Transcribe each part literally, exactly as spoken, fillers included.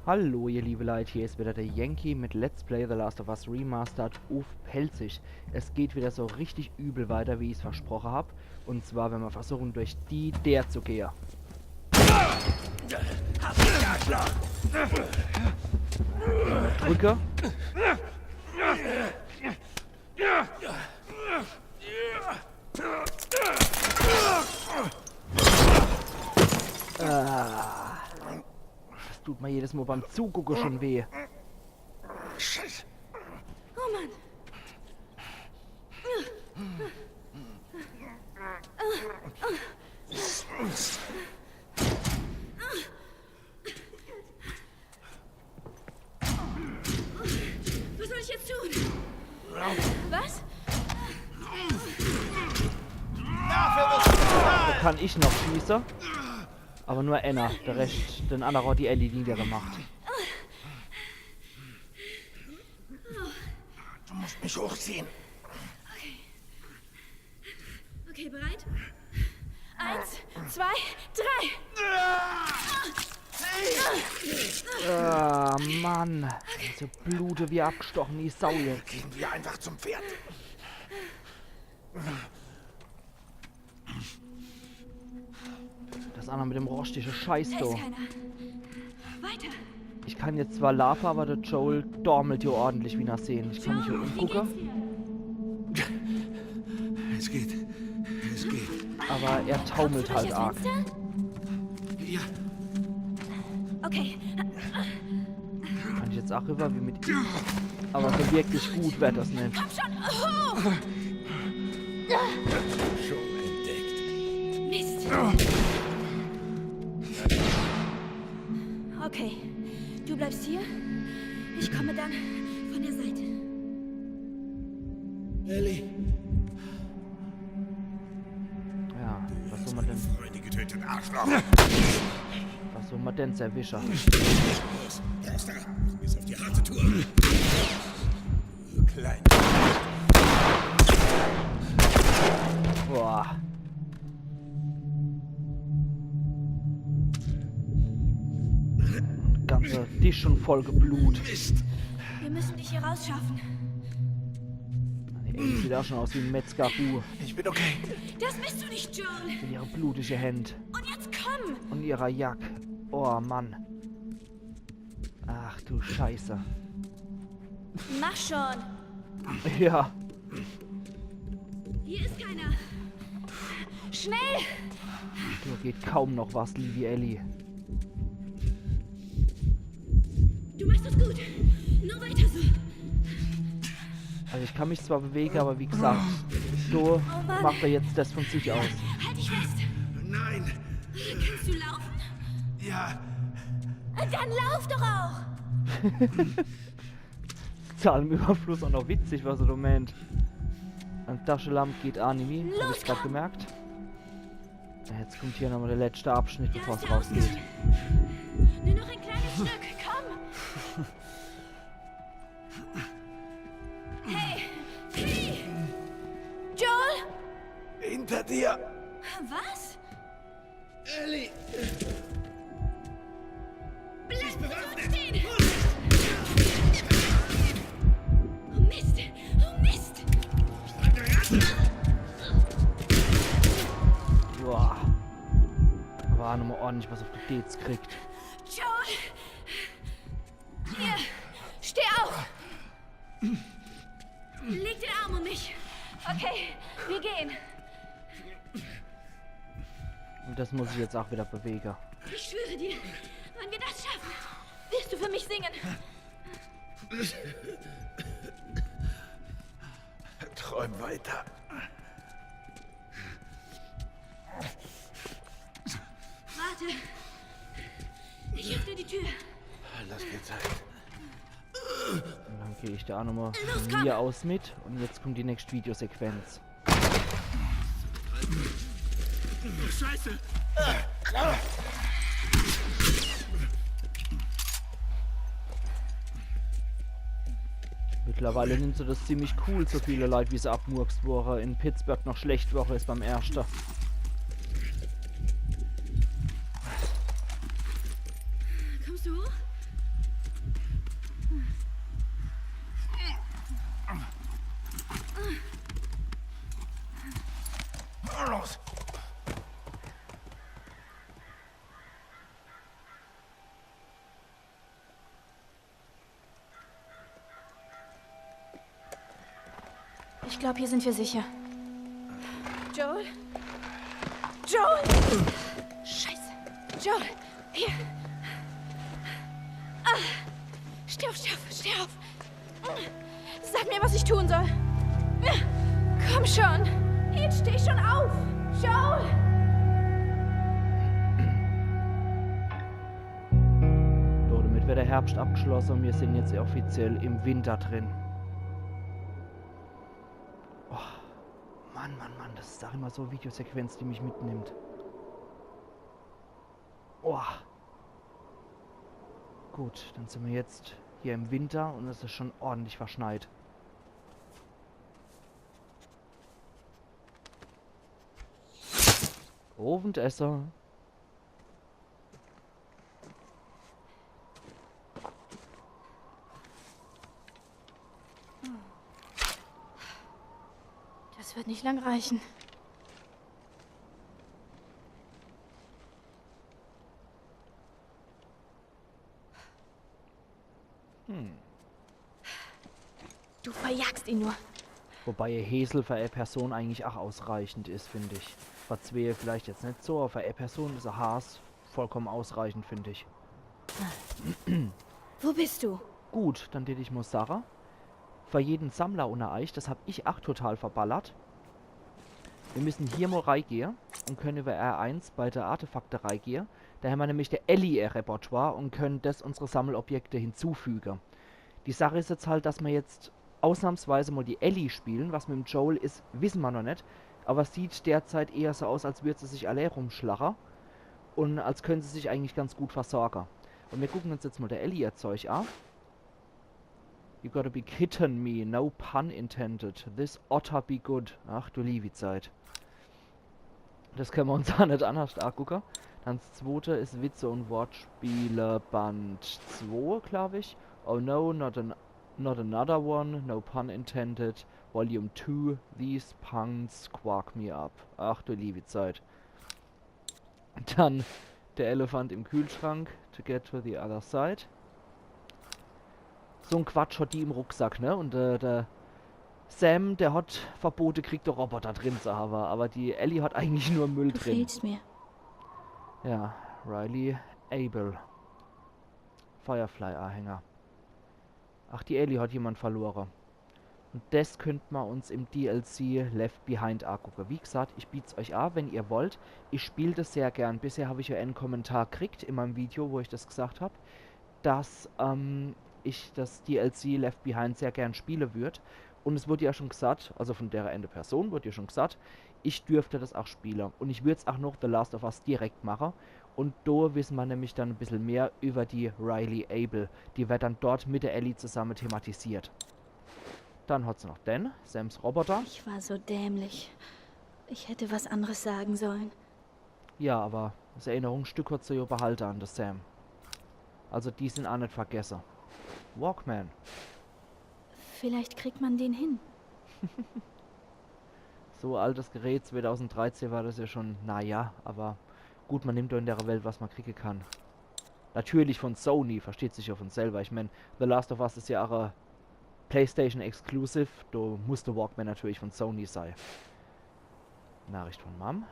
Hallo ihr liebe Leit, hier is wieder der Yankee mit Let's Play The Last of Us Remastered uff Pälzisch. Es geht wieder so richtig übel weiter, wie ich's versproche hab. Und zwar, wenn mer versuchen, durch die Deer zu gehe. Drücke. Ah. Das tut mer jedes Mol beim Zugucke schon weh. Oh Mann. Was soll ich jetzt tun? Was? Do kann ich noch schieße. Awwer nur enner. De Rescht, den annere hot die Ellie niedergemacht. Du musst mich hochziehen. Okay, bereit? Eins, zwei, drei. Ah, Mann. So blute wie abgestochene Sau jetzt. Gehen wir einfach zum Pferd. Das annere mit dem roschtige Scheiß Da do. Ist keiner. Weiter. Ich kann jetzt zwar laafe, awwer de Joel dormelt jo ordentlich, wie mer sehn. Ich kann mich hier Wie umgucke, geht's dir? Es geht. Es geht. awwer er taumelt Durch halt das arg. Fenster? Ja, Okay, Kann ich jetzt aach riwwer wie mit ihm. Awwer so wirklich gut werd das net. Komm schon. Oh. schon entdeckt. Mist. Okay, du bleibst hier. Ich komme dann von der Seite. Ellie. Ja, was soll mer denn, Freunde getötet, Arschloch. was soll mer denn erwische? Los, raus da. Bis auf die harte Tour. Du klein. Boah. Ganze Tisch schon voll geblut. Mist. Wir müssen dich hier rausschaffen. Die Ellie sieht aach schon aus wie e Metzgerkuh. Ich bin okay. Das bist du nicht, Joel. Mit ihre blutige Händ Und jetzt komm. und ihrer Jack. Oh Mann. Ach du Scheiße. Mach schon. Ja, Hier ist keiner. Schnell. do geht kaum noch was, liebe Ellie. Du machst das gut. Nur weiter so. Also ich kann mich zwar bewege, awwer wie gesagt, so macht er jetzt das von sich aus. Halt dich fest. Nein. Kannst du laufen? Ja. Dann lauf doch auch. Zahl im Überfluss aach noch witzig, was er do meint. An Taschelamp geht aach nimmi, hab ich grad gemerkt. Ja, jetzt kommt hier nochmal der letzte Abschnitt, Da bevor ist es der rausgeht. Ausgang. Nur noch ein kleines Stück. Komm. Hey. Hey. Joel. Hinter dir. Was? Ellie. Bleib zurückstehen. Oh Mist. Oh Mist. Boah. Awwer nochmal ordentlich was uff die Deez kriegt. Joel. Hier. Steh auf. Leg den Arm um mich. Okay, wir gehen. Und das muss ich jetzt aach wieder bewege. Ich schwöre dir, wenn wir das schaffen, wirst du für mich singen. Träum weiter. Warte. Ich öffne die Tür. Lass dir Zeit. Und dann geh ich do aach nochmal Los, von komm. Mir aus mit. Und jetzt kommt die nächste Videosequenz. Scheiße. Mittlerweile nimmt se das ziemlich cool, so viele Leit, wie se abmurkst wore. In Pittsburgh noch schlecht wore is beim Erschte. Kommst du hoch? Los! Ich glaube, hier sind wir sicher. Joel? Joel! Scheiße. Joel, hier. Ah. Steh auf, steh auf, steh auf. Sag mir, was ich tun soll. Komm schon. Jetzt steh schon auf. Joel! So, damit wird der Herbst abgeschlossen und wir sind jetzt offiziell im Winter drin. Oh, Mann, Mann, Mann, das ist auch immer so eine Videosequenz, die mich mitnimmt. Oh. Gut, dann sind wir jetzt hier im Winter und es ist schon ordentlich verschneit. Abendessen. Das wird nicht lang reichen. Hm. Du verjagst ihn nur. Wobei e Häsel für e Person eigentlich auch ausreichend ist, finde ich. Für zwee vielleicht jetzt nicht so, aber für e Person ist e Has vollkommen ausreichend, finde ich. Wo bist du? Gut, dann tät ich mal sage, für jeden Sammler unter euch, das hab ich auch total verballert. Wir müssen hier mal reingehen und können über R eins bei der Artefakte reingehen. Da haben wir nämlich der Ellie ihr Repertoire und können das unsere Sammelobjekte hinzufügen. Die Sache ist jetzt halt, dass wir jetzt ausnahmsweise mal die Ellie spielen. Was mit dem Joel ist, wissen wir noch nicht. Aber es sieht derzeit eher so aus, als würde sie sich allein rumschlagen. Und als könnte sie sich eigentlich ganz gut versorgen. Und wir gucken uns jetzt mal der Ellie ihr Zeug an. You gotta be kidding me, no pun intended. This otter be good. Ach du liewi Zeit. Das können wir uns auch nicht anders angucken. Dann das zweite ist Witze und Wortspiele Band zwei, glaube ich. Oh no, not, an, not another one, no pun intended. Volume two, these punks quark me up. Ach du liewi Zeit. Dann der Elefant im Kühlschrank, to get to the other side. So ein Quatsch hat die im Rucksack, ne? Und äh, der Sam, der hat verbote kriegt, de Roboter drin zu haben, aber die Ellie hat eigentlich nur Müll Du drin. Fehlst mir. Ja, Riley Abel. Firefly-Anhänger. Ach, die Ellie hat jemand verloren. Und das könnt ma uns im D L C Left Behind angucken. Wie gesagt, ich biet's euch an, wenn ihr wollt. Ich spiel das sehr gern. Bisher habe ich ja einen Kommentar gekriegt in meinem Video, wo ich das gesagt habe, dass ähm, ich das D L C Left Behind sehr gern spielen würde. Und es wurde ja schon gesagt, also von der eine Person wurde ja schon gesagt, ich dürfte das auch spielen. Und ich würde es auch noch The Last of Us direkt machen. Und da wissen wir nämlich dann ein bisschen mehr über die Riley Abel. Die wird dann dort mit der Ellie zusammen thematisiert. Dann hat sie noch den, Sams Roboter. Ich war so dämlich. Ich hätte was anderes sagen sollen. Ja, aber das Erinnerungsstück hat sie ja behalten an den Sam. Also die sind auch nicht vergessen. Walkman. Vielleicht kriegt man den hin. So altes Gerät, zweitausenddreizehn war das ja schon, naja, aber gut, man nimmt doch in der Welt, was man kriegen kann. Natürlich von Sony, versteht sich ja von selber. Ich mein, The Last of Us ist ja auch PlayStation Exclusive, da muss der Walkman natürlich von Sony sein. Nachricht von Mom.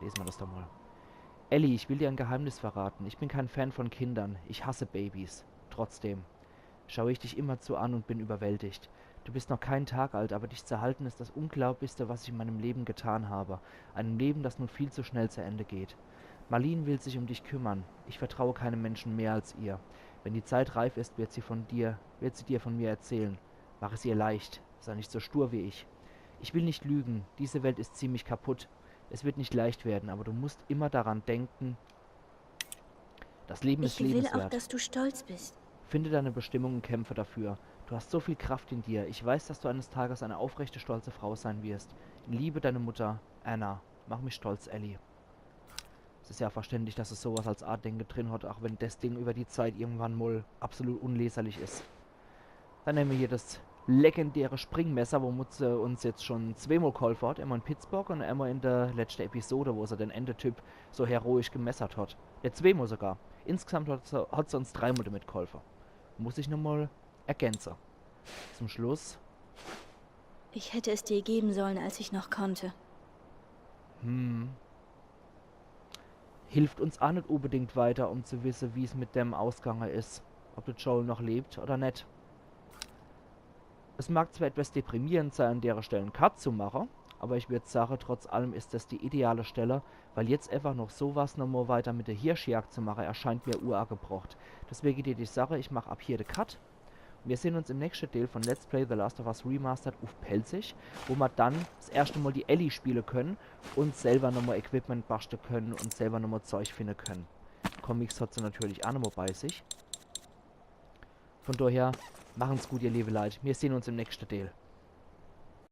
Lesen wir das doch mal. Ellie, ich will dir ein Geheimnis verraten. Ich bin kein Fan von Kindern. Ich hasse Babys. Trotzdem schaue ich dich immerzu an und bin überwältigt. Du bist noch keinen Tag alt, aber dich zu halten ist das Unglaublichste, was ich in meinem Leben getan habe. Einem Leben, das nun viel zu schnell zu Ende geht. Marlene will sich um dich kümmern. Ich vertraue keinem Menschen mehr als ihr. Wenn die Zeit reif ist, wird sie von dir, wird sie dir von mir erzählen. Mach es ihr leicht. Sei nicht so stur wie ich. Ich will nicht lügen. Diese Welt ist ziemlich kaputt. Es wird nicht leicht werden, aber du musst immer daran denken, das Leben ist Ich will auch, lebenswert. Dass du stolz bist. Finde deine Bestimmung und kämpfe dafür. Du hast so viel Kraft in dir. Ich weiß, dass du eines Tages eine aufrechte, stolze Frau sein wirst. In Liebe, deine Mutter, Anna. Mach mich stolz, Ellie. Es is ja verständlich, dass es sowas als Andenke drin hat, auch wenn des Ding über die Zeit irgendwann mal absolut unleserlich is. Dann nemme mer hier des legendäre Springmesser, womit se uns jetzt schon zweemol gholfe hat. Emol in Pittsburgh und emol in der letschte Episode, wo se den Endetyp so heroisch gemessert hat. Ja, zweemol sogar. Insgesamt hat se, hat se uns dreimol damit gholfe. Muss ich nochmal ergänze. Zum Schluss. Ich hätte es dir geben sollen, als ich noch konnte. Hm. Hilft uns auch net unbedingt weiter, um zu wisse, wie's mit dem ausgange is. Ob der Joel noch lebt oder net. Es mag zwar etwas deprimierend sei, an dere Stelle en Cut zu mache, aber ich würd sage, trotz allem is des die ideale Stelle, weil jetzt einfach noch sowas nochmal weiter mit der Hirschjagd zu mache, erscheint mir uagebrocht. Deswege die, die Sache, ich mach ab hier de Cut. Mir sehn uns im nächschte Deel von Let's Play The Last of Us Remastered uff Pälzisch, wo mer dann es erschte Mal die Ellie spiele können und selber nochmal Equipment baschte können und selber nochmal Zeug finde können. Comics hat se natürlich auch nochmal bei sich. Von daher, machen's gut, ihr liebe Leit. Mir sehn uns im nächschte Deel.